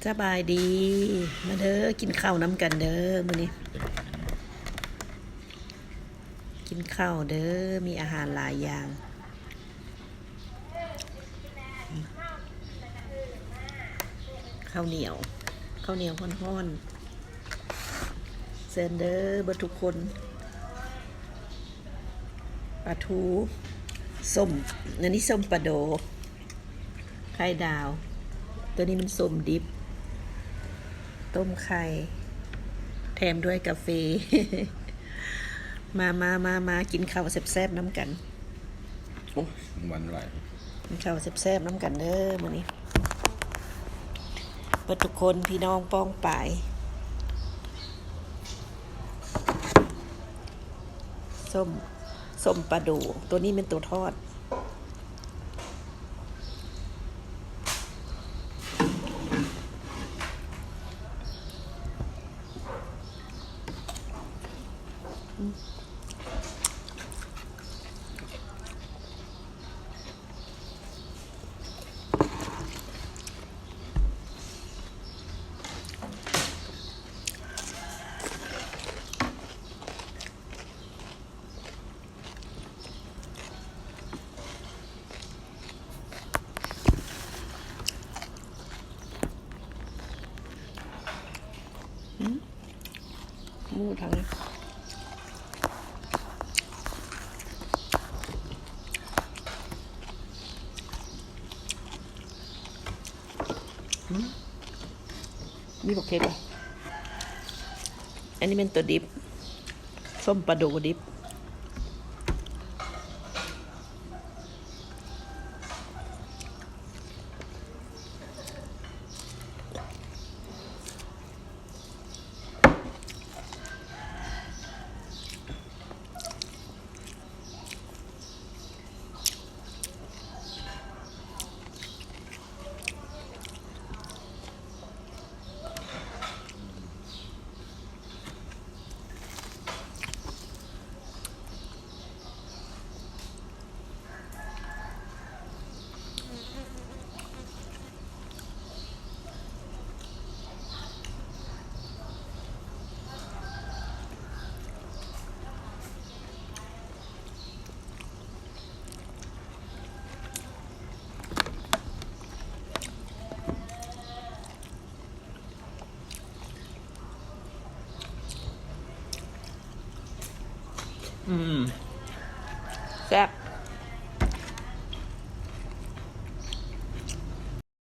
ສະບາຍດີ ມາເດີ ກິນເຂົ້ານຳກັນເດີ ມື້ນີ້ ກິນເຂົ້າເດີ ມີອາຫານຫຼາຍຢ່າງ ເຂົ້າໜຽວ ເຂົ້າໜຽວຮ້ອນໆ ເຊີນເດີເບິດທຸກຄົນ. ປາທູ ສົ້ມ ອັນນີ້ສົ້ມປາໂດ ໄຂ່ດາວ ໂຕນີ້ມັນສົ້ມດິບ ຕົ້ມໄຂ່ ແຖມດ້ວຍກາເຟ ມາ ມາ ມາ ມາ ກິນເຂົ້າແຊບໆນຳກັນ. ໂອ້ຍ ມັນຫຼາຍ ກິນເຂົ້າແຊບໆນຳກັນເດີມື້ນີ້ ເບິດທຸກຄົນ ພີ່ນ້ອງປ້ອງປາຍ. ສົ້ມ ສົ້ມປາດູ ໂຕນີ້ແມ່ນໂຕທອດ. ອືມ ໝູທາງນີ້ ອືມ ມີບັກເຜັດບໍ່? ອັນນີ້ແມ່ນໂຕດິບ ສົ້ມປາໂດດິບ. ອືມ ແຊບ.